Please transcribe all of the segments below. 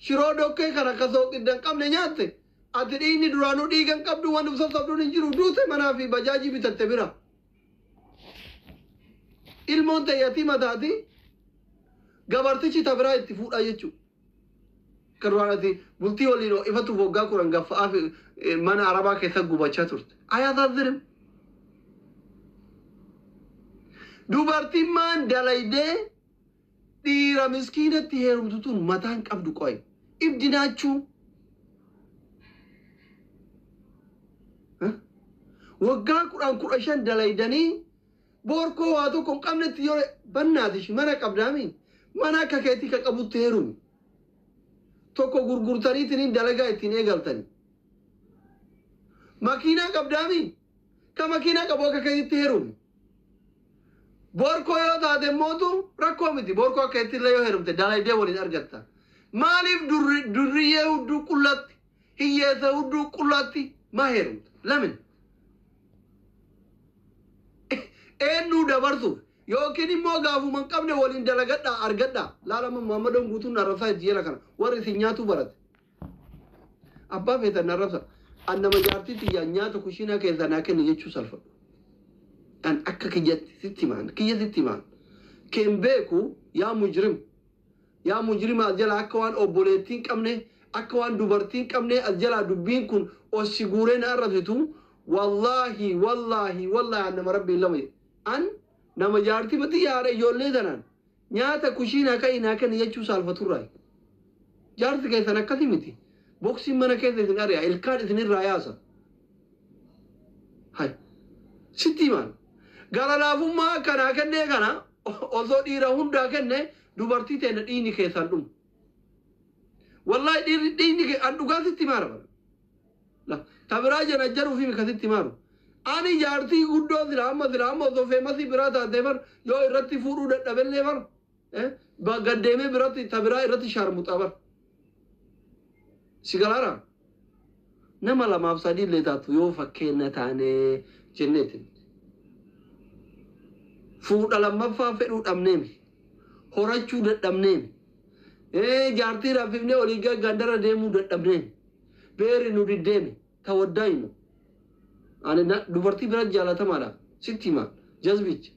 Shiroo dokkee kana ka sooqidda hin qabne nyaatte. Ati dhiigni duraanuu dhiiga hin qabdu waan uf sossobduun hin jiru. Duute manaa fi bajaajii bitatte bira. Ilmoon tee yatiima taati gabartichi ta biraa itti fuudhaa jechuu. Ka duraan ati bultii waliin ho'ifatuuf waggaa 10 gaffa'aa fi mana arabaa keessa gubachaa turte. Ayasazzirim. Dubartimmaan dalaydee dhiira miskiinatti heerumtu tun mataa hin qabdu qoy. Ibdi naachuu. Waggaa 10 15 dalaydanii boorkoo waa tokko hin qabnetti yoo bannaatish mana qabdaami mana akka keetii ka qabutti heerumi. Tokko gurgurtaniitiniin dalagaa ittiin eegaltani. Makiinaa qabdaami ka makiinaa qabu akka keetitti heerumi. Boorkoo yoo taate immootu rakkoo miti. Boorkoo akka keetti illee yoo heerumte dalaydee waliin argatta. Maaliif durriyyee hudduu qullatti, hiyyeessa hudduu qullatti maa heerumta? Lamin? Eennuu dabarsuuf yookiin immoo gaafuma hin qabne waliin dalagadhaa argadhaa. Laala amma Muhammadoon guutuun na arrabsaa jirti jela kana. Warri isin nyaatuu barate. Abbaa feetan na arrabsa. An nama jaartii tiyyaan nyaata kushiinaa keessaa naa kenni jechuu salfadhu. An akka kiyyatti sitti himaan. Kiyya sitti himaan. Keen beeku yaa mujrim. Yaa mujrima as jalaa akka waan obboleettii hin qabne akka waan dubartii hin qabnee as jalaa dubbiin kun os si guuree na arrabsitu wallaahi wallaahi wallaahi an nama rabbiin lama jedhe. An nama jaartii tiyya haadha ijoollee tanaan nyaata kushiinaa ka'ii naa kenni jechuu saalfaturraayi. Jaarsi keessan akkasi miti. Boksiin mana keessa isin ari'a ilkaan isinirraa yaasa. Hay. Sitti himaan. Gara laafummaa akka naa kennee kana osoo dhiira hundaa kenne dubartii teenna dhiigni keessaan dhumu. Wallahi dhiirri dhiigni kee an dhugaa sitti himaara bara. La ta biraa janajjaruufi mika sitti himaaru. Ani jaartii guddoo sila amma sila amma osoo feemasii biraa taatee bar yoo irratti fuudhuu dadhabellee bar gad deemee biratti ta biraa irratti shaarmuxaa bar. Si galaara? Nama lamaaf sadii illee taatu yoo fakkeenna taane jenneeti. Fuudha lammaffaa fedhuu dhabneemi. Horachuu dadhabneemi. Jaartii raffifnee olii gad gandarra deemuu dadhabneemi. Beerri nu diddeemi. Tawaddaaynu. Ani dubartii bira jaalatamaadha. Sitti hima. Jazbicha.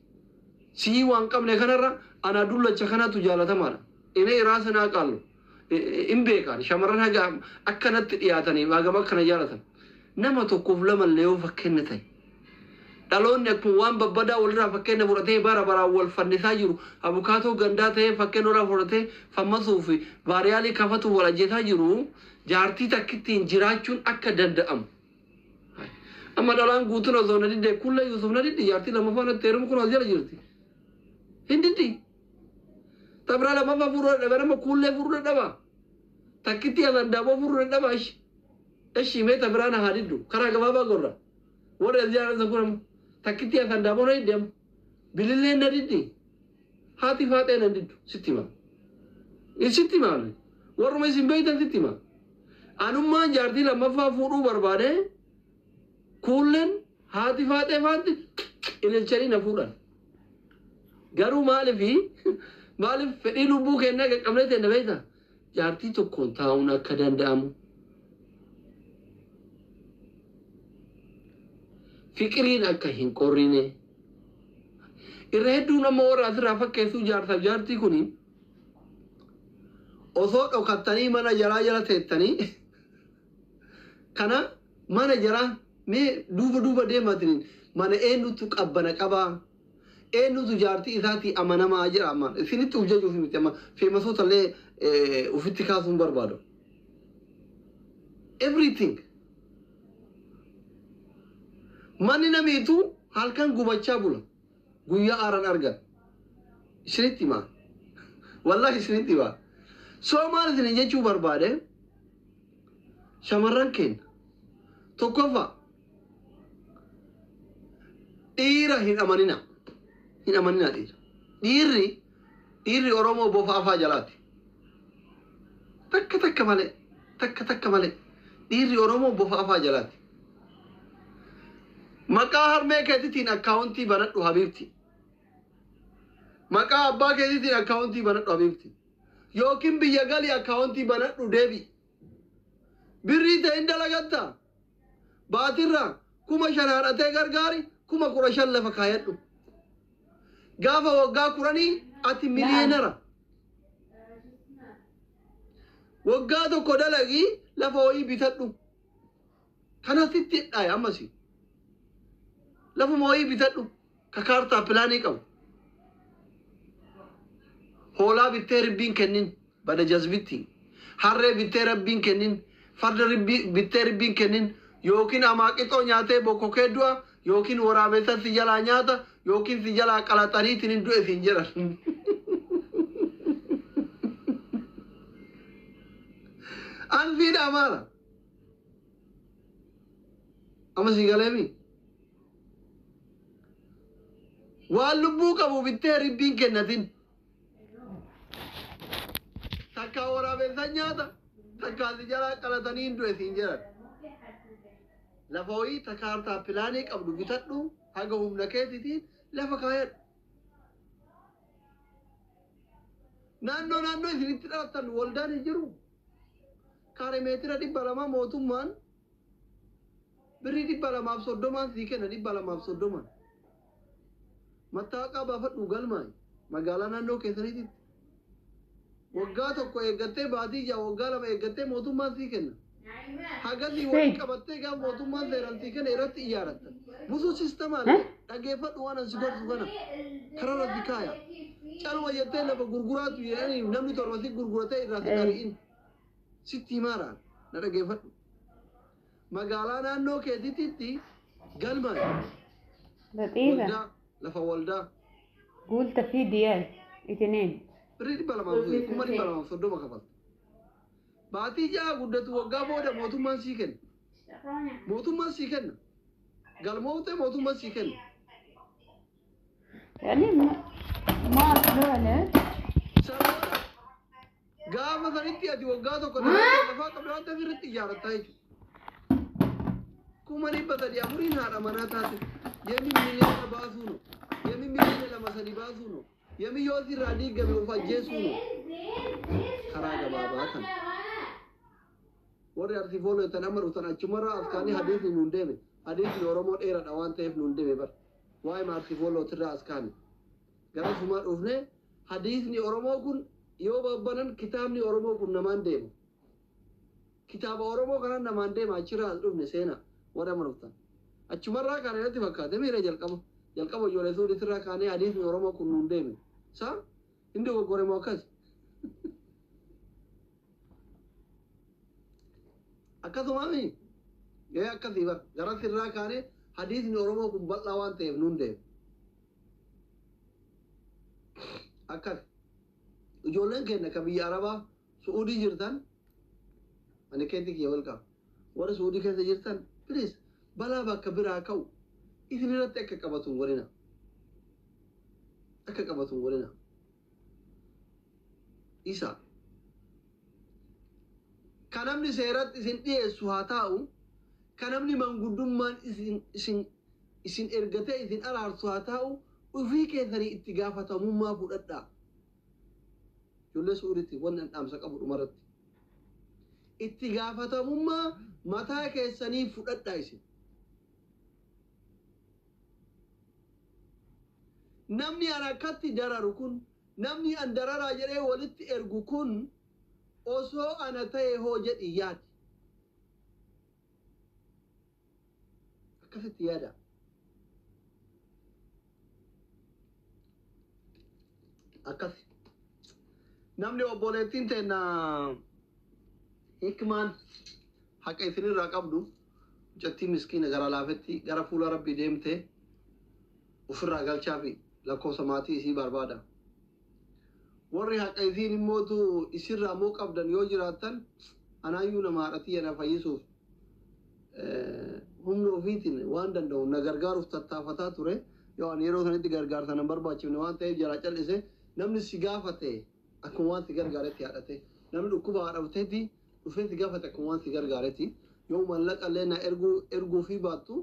Sii waan qabne kanarra anaa dullacha kanatu jaalatamaadha. Inee raasa naa qaallu. Hin beekaan shamarran haga akkanatti dhiyaatanii hagam akkana jaalatan. Nama tokkoof lamallee yoo fakkeenya ta'e. Dhaloonni akkuma waan babbadaa walirraa fakkeenya fudhatee bara baraan wal fannisaa jiru abukaatoo gandaa ta'ee fakkeenya walirraa fudhatee fammasuu fi vaariyaalii kafatuuf wal ajjeesaa jiru jaartii takkittiin jiraachuun akka danda'amu. Amma dhalaan guutuun osoo na diddee kulla Yuusuf na diddi jaartii lammaffaa natti heerumu kun as jala jirti. Hin diddi. Ta biraa lammaffaa fuudhuu dadhabe nama kuullee fuudhuu dadhaba. Takkittii Hasan Daaboo fuudhuu dadhaba ishi. Eshi mee ta biraa na haa diddu. Karaa gabaabaa gorra. Warri as jala kun amma takkittii Hasan Daaboo na diddi amma. Bililleen na diddi. Haati faaxee na diddu sitti hima. Sitti hima. Warruma isin beektan sitti hima. Anummaan jaartii lammaffaa fuudhuu barbaade kuulleen haati faaxee faanti ililchanii na fuudhan. Garuu maaliif fedhii lubbuu kennaa qaqqabnee ta'e beektaa? Jaartii tokkoon taa'uun akka danda'amu. Fiqiriin akka hin qorrine. Irra hedduun amma warra asirraa fakkeessuu jaarsaaf jaartii kuni osoo dhokattanii mana jaraa jala teettanii kana mana jaraa mee duuba duuba deemaatiniin mana eenyutu qabbana qabaa eenyutu jaartii isaatii amanamaa jedha amma isinitti uf jajuuf miti amma feemasoota illee ufitti kaasuun barbaadu. Everything. Manni namiitu halkan gubachaa bula. Guyyaa aaran argan. Isinitti himaa. Wallahi isinitti himaa. So maal isin jechuu barbaade shamarran keenya tokkoffaa dhiira hin amanina. Hin amanina dhiira. Dhiirri Oromoo bofa afaa jalaati. Takka takka malee. Takka takka malee. Dhiirri Oromoo bofa afaa jalaati. Maqaa harmee keetiitiin akkaawuntii banadhu habiibti. Maqaa abbaa keetiitiin akkaawuntii banadhu habiibti. Yookiin biyya gali akkaawuntii banadhu deebi. Birrii ta'in dalagatta. Baatirraa 5,000 haadhatee gargaari 15,000 lafa kaayadhu. Gaafa waggaa 10 ati نعم. Miliyeenara. Waggaa tokko dalagii lafa wayii bitadhu. Kana sitti hidhaaya ammasi. Lafuma wayii bitadhu. Ka kaartaa pilaanii qabu. Hoolaa bittee ribbiin kennin bada jazbitti. Harree bittee rabbiin kennin. Farda bittee ribbiin kennin. Yookiin amaaqixoo nyaatee bokkokee du'a yookiin waraabessa si jalaa nyaata yookiin si jalaa qalaxaniitiin hin du'e siin jedhan. An siidha amaara. Amma sii galeemi. Waan lubbuu qabu bittee ribbiin kennatin. Takkaa waraabessa nyaata takkaa si jalaa qalatanii hin du'e siin jedhan. Lafa wayii takaartaa pilaanii qabdu bitadhu haga humna keetiitiin lafa kaayadhu. Naannoo naannoo isinitti dhalattan waldaan hin jiru. Kaare meetira 200 mootummaan birrii 230n sii kenna 230n. Mattaaqaa baafadhu galmaa'i magaalaa naannoo keessaniititti. Waggaa tokko eeggattee baatii 6 waggaa 2 eeggattee mootummaan sii kenna. Hagasii waliin فين؟ Qabattee gaafa mootummaan seeraan sii kenna irratti ijaaratta. Busuu sistema ها؟ Illee dhaggeeffadhu waan ani si gorsu kana. Kararra si kaaya. Caluma jettee lafa gurguraatu jedhanii namni torba si gurguratee irraa si ايه qari'in. Sitti himaaraan na dhaggeeffadhu. Magaalaa naannoo keetiitti galmaa'i. لطيفة. Waldaa lafa waldaa. قلت في ديال اثنين. Birrii 200 230,000 kafalta. Baatii 6 guddatu waggaa booda mootummaan sii kenna. Mootummaan sii kenna. Galmootee mootummaan sii kenna. يعني ما أكلوا. Sana booda gaafa sanitti ati waggaa tokko dalagaa lafaa qabda waan ta'eef irratti ijaarrattaa jechuudha. 304,000 haadha manaa taate yemi miliyoona baasuu no yemi miliyoona 2 3 baasuu no yemi yoo sirraa diigame of ajjeesuu no karaa gabaabaa kana. Warri arsii fooloo jettan amma dhuftan achumarraa as kaanii hadiisni nuun deeme hadiisni Oromoo dheeradha waan ta'eef nuun deeme bara. Waa'ee arsii foolootirraa as kaane. Gara sumaa dhufnee hadiisni Oromoo kun yoo babbanan kitaabni Oromoo kun namaan deema. Kitaaba Oromoo kanan namaan deema achirraa as dhufne seenaa warra amma dhuftan. Achumarraa kaane natti fakkaate miira jalqaba. Jalqaba ijoollee suudhitirraa kaanee hadiisni Oromoo kun nuun deeme. Sa inni dogoggore moo akkas? Akkasumaami ee akkasii bara gara sirraa kaanee hadiisni Oromoo kun bal'aa waan ta'eef nuun deeme. Akkas. Ijoolleen keenya ka biyya Arabaa Su'uudii jirtan ani keetti kiyya wal qaba. Warra Su'uudii keessa jirtan, please, balaa bakka biraa ka'u isin irratti akka qabatu hin godhina. Akka qabatu hin godhina. Isa. Ka namni seeratti isin dhiyeessu haa taa'u, ka namni manguddummaan isin ergatee isin araarsu haa taa'u, ofii keessanii itti gaafatamummaa fudhadhaa. Ijoollee Su'uuditti wanni an dhaamsa qabu dhumarratti. Itti gaafatamummaa mataa keessanii fudhadhaa isin. Namni an akkatti dararu kun, namni an dararaa jedhee walitti ergu kun osoo ana ta'e hoo jedhi yaadi. Akkasitti yaada. Akkasi. Namni obboleettiin teenna hikmaan haqa isinirraa qabdu mucattii miskiina gara laafetti gara fuula rabbii deemte ofirraa galchaa fi lakkoofsa maatii isii barbaada. Warri haqa isiin immootu isirraa immoo qabdan yoo jiraattan anaayyuu nama haadha na fayyisuuf humna ofiitiin waan danda'u na gargaaruuf tattaafataa ture. Yoo ani yeroo sanitti gargaarsa nan barbaachifne waan ta'eef jalaa cal'ise. Namni si gaafate akkuma waan si gargaaretti haadhate. Namni dhukkuba haadha dhufee si gaafate akkuma waan si gargaaretti. Yoo mallaqa illee na erguu fi baattu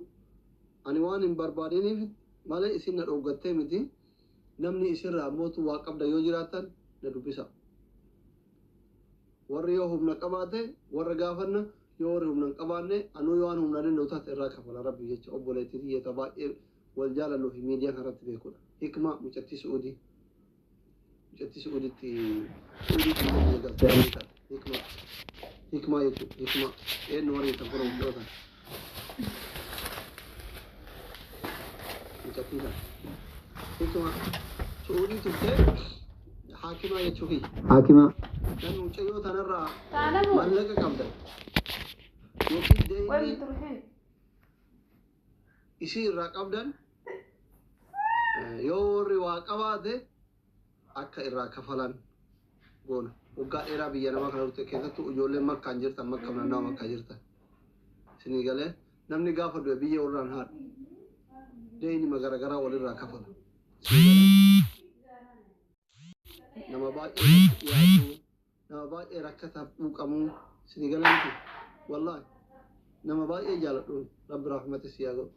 ani waan hin barbaadiniif malee isin na dhooggattee miti. Namni isirraa mootu waa qabda yoo jiraattan na dubbisa. Warri yoo humna qabaate warra gaafanna, yoo warri humna hin qabaanne anuu yoo waan humna danda'u taate irraa kafala. Rabbi jecha obboleettii tiyya baay'ee wal jaalannuu fi miidiyaa kanarratti beekudha. Hikma mucattii Su'uudii. Mucattii Su'uuditti Su'uudiitti biyya galtee taate. Hikma. Hikmaa jechuudha. Hikma. Eenyu warri jettan kun mucattii Mucattii tana. Hikma. Su'uudii turte haakimaa jechuu kiyya. Haakimaa. Namni mucayyoo tanarraa تعلموا maallaqa qabdan yookiin وين deeyinii بتروحين؟ isii irraa qabdan, yoo warri waa qabaate akka irraa kafalan goona. Waggaa dheeraa biyya namaa kana turte, keessattuu ijoolleen Makkaan jirtan, Makka naannawa Makkaa jirtan. Isinii galee, namni gaafa du'e biyya warraan haadhu. Deeyni garagaraa walirraa kafala. Isinii galee, nama baay'ee natti dhiyaatu, nama baay'ee rakkataaf quuqamuu, isinii galee miti. Wallaahi nama baay'ee jaaladhuun. Rabbi rahmata si haa godhu.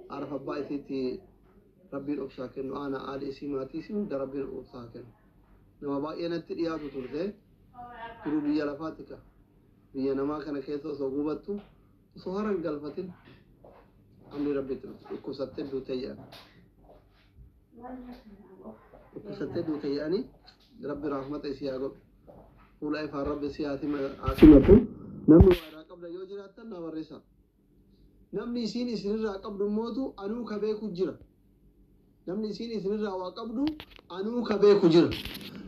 Haadha abbaa isiitti Rabbiin obsaa kennu, aanaa haadha isii, maatii isii hunda Rabbiin obsaa kennu. Nama baay'ee natti dhiyaatu turte, jiruu biyya lafaatti ka. Biyya namaa kana keessa osoo gubattu, osoo haran galfatin amni Rabbitti dhufte, dhukkubsattee duute jedhan. Dhukkubsattee duute jedhanii. Rabbi rahmata isii haa godhu. Fuula ifaan Rabbi isii haa simatu. Namni waa irraa qabda yoo jiraattan naa barreessaa. Namni isiin isinirraa qabdu mootu anuu ka beeku jira. Namni isiin isinirraa waa qabdu anuu ka beeku jira.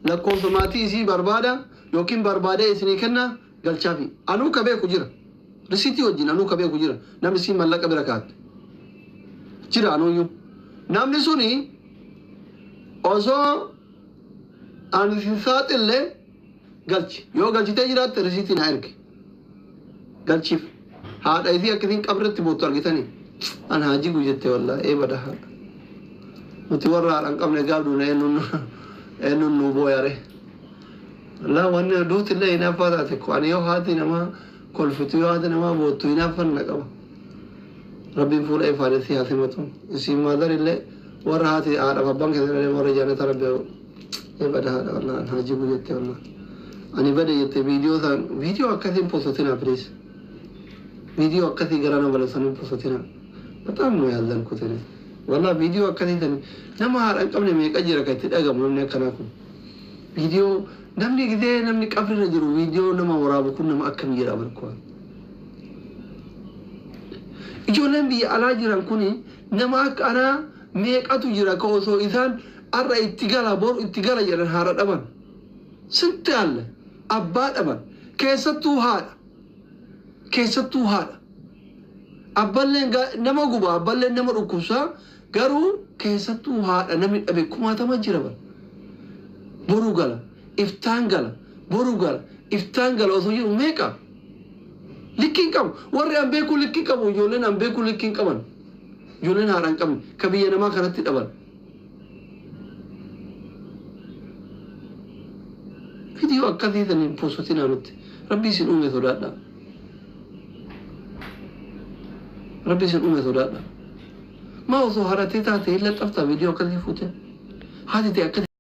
Lakkoofsa maatii isii barbaada yookiin barbaadee isinii kenna, galchaafi. Anuu ka beeku jira. Risiitii wajjin anuu ka beeku jira. Namni isiin mallaqa bira kaa'atte. Jira anuuyyuu. Namni suni osoo ani sin saaxille galchi. Yoo galchitee jiraatte risiitii naa ergi. Galchiif. Haadha isii akkasiin qabritti boottu argitanii. An haa jigu jette, wallaahi ee bada haadha. Nuti warra haadha hin qabne gaaf duune eenyuun nuu booyare. Wallaahi wanni duuti illee hinaaffaa taate ko ani yoo haati namaa kolfitu, yoo haati namaa boottu, hinaaffan na qaba. Rabbiin fuula ifaan isii haa simatu. Isiin mother illee warra haati haadhaaf abbaan keessan illee warra jannata Rabbi haa godhu. Ee bada haadha, wallaahi an haa jigu jette, wallaahi. Ani bade jette viidiyoo isaan. Viidiyoo akkasii hin postotinaa, please. Viidiyoo akkasii gara nama balessan hin postotinaa. በጣም ነው ያዘንኩት እኔ wallah. Viidiyoo akkasii sani nama haadha hin qabne meeqa jira kan itti dhagamu namni akkanaa kun. Viidiyoo namni gisee namni qabrirra jiru viidiyoo nama waraabu kun nama akkam jira barkuwaan. Ijoolleen biyya alaa jiran kuni nama akka anaa meeqatu jira ka osoo isaan har'a itti gala, boru itti gala jedhan haadha dhaban. ስንት አለ abbaa dhaban, keessattuu haadha, keessattuu haadha. Abballeen nama guba, abballeen nama dhukkubsaa, garuu keessattuu haadha namni dhabe kumaatama jira bara. Boru gala, iftaan gala, boru gala, iftaan gala osoo jiru meeqa? Likkiin qabu. Warri an beeku likkii qabu, ijoolleen an beeku likkiin qaban. Ijoolleen haadha hin qabne ka biyya namaa kanatti dhaban. Viidiyoo akkasii san hin postotinaa nutti. Rabbi isin uume sodaadha. Rabbi isin uume sodaadha. Maa osoo haadhatee taate hin laxxaftaa viidiyoo akkasii fuute? Haati ta'e akkasii.